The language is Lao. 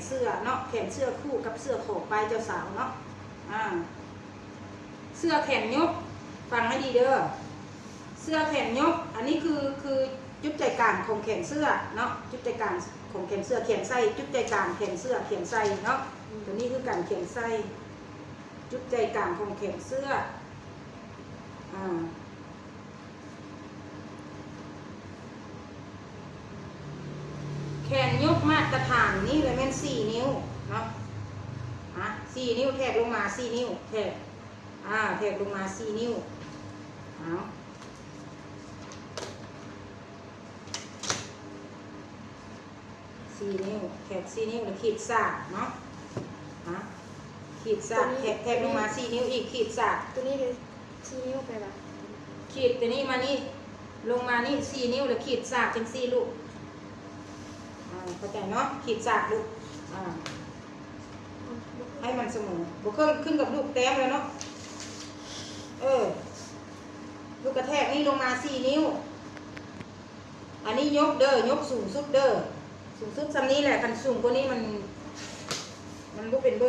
ເສື້ອເນາະ ແຂນເສື້ອຄູ່ກັບເສື້ອຂອບປາຍເຈົ້າສາວເນາະ. ອາ ເສື້ອແຂນຍົກ ຟັງໃຫ້ດີເດີ ເສື້ອແຂນຍົກ ອັນນີ້ຄື ຄືຈຸດໃຈກາງຂອງແຂນເສື້ອເນາະ ຈຸດໃຈກາງຂອງແຂນເສື້ອ ຂຽນໃສ່ຈຸດໃຈກາງແຂນເສື້ອ ຂຽນໃສ່ເນາະ. ອືມ ຕົວນີ້ຄືການຂຽນໃສ່ຈຸດໃຈກາງຂອງແຂນເສື້ອ. ອາ ແຂນຍົກມາດຕະຖານນີ້ລະແມ່ນສີ່ນິ້ວເນາະ ອາ ສີ່ນິ້ວ ແທກລົງມາສີ່ນິ້ວ ແທກ ອາ ແທກລົງມາສີ່ນິ້ວ ເອົາ ສີ່ນິ້ວ ແທກສີ່ນິ້ວ ແລ້ວຂີດສາກເນາະ ອາ ຂີດສາກ ແທກ ແທກລົງມາສີ່ນິ້ວອີກ ຂີດສາກ ຕົວນີ້ເດ ສີ່ນິ້ວໄປລະ ຂີດຕົວນີ້ມານີ້ ລົງມານີ້ສີ່ນິ້ວ ແລ້ວຂີດສາກຈັ່ງຊີ້ລູກ ອາ ເຂົ້າໃຈເນາະ ຂີດສາກລູກ ອາ ໃຫ້ມັນສະເໝີ ບໍ່ຂຶ້ນ ຂຶ້ນກັບລູກແຕ້ມແລ້ວເນາະ. ເອີ ລູກກະແທກນີ້ລົງມາສີ່ນິ້ວ ອັນນີ້ຍົກເດີ ຍົກສູງສຸດເດີ ສູງສຸດຊ່ຳນີ້ແຫຼະ ຄັນສູງກວ່ານີ້ມັນ ມັນບໍ່ເປັນເບີ